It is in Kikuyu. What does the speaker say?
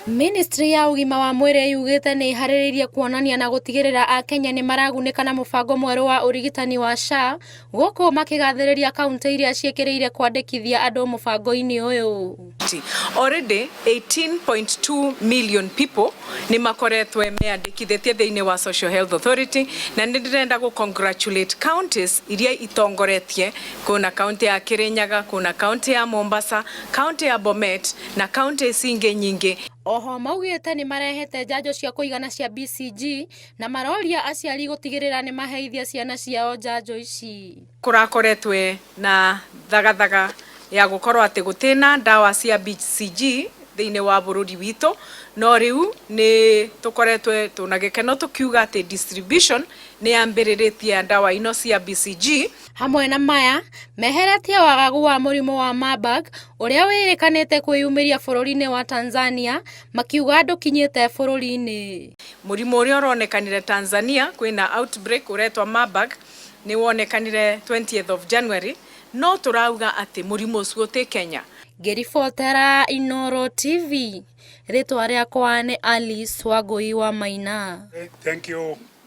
Ministry ya ũgima wa mwĩrĩ yugĩte nĩ ĩharĩrĩirie kuonania na gũtigĩrĩra akenya nĩ maragunĩka na mũbango mwerũ wa ũrigitani wa SHA, gũkũ makĩgathĩrĩria kaunti iria ciĩkĩrĩire kwandĩkithia andũ mũbango-inĩ ũyũ. Already 18.2 million people nĩ makoretwe meandĩkithĩtie thĩinĩ wa Social Health Authority, na nĩ ndĩrenda gũ congratulate counties iria itongoretie. Kuna kaunti ya Kirinyaga, kuna kaunti ya Mombasa, kaunti ya Bomet na kaunti ici ingĩ nyingĩ. Oho maugĩte nĩ marehete njanjo cia kũigana cia BCG na maroria aciari gũtigĩrĩra nĩ maheithia ciana ciao njanjo ici. Kũrakoretwe na thagathaga ya gũkorwo atĩ gũtina ndawa cia BCG thĩinĩ wa bũrũri witũ, no rĩu nĩ tũkoretwe tũna gĩkeno tũkiuga atĩ distribution nĩ yambĩrĩrĩtie ndawa ino cia BCG. Hamwe na maya meheretie wagagu wa mũrimũ wa Marburg ũrĩa wĩrĩkanĩte kwĩyumĩria bũrũri-inĩ wa Tanzania, makiuga ndũkinyĩte bũrũri-inĩ. Mũrimũ ũrĩa ũronekanire Tanzania, kwĩna outbreak ũretwa Marburg, nĩ wonekanire 20th of January, no tũrauga atĩ mũrimũ ũcio ũtĩ Kenya. Ngĩribotera Inoro TV, rĩtwa rĩakwa nĩ Alice Wangũi wa Maina. Thank you.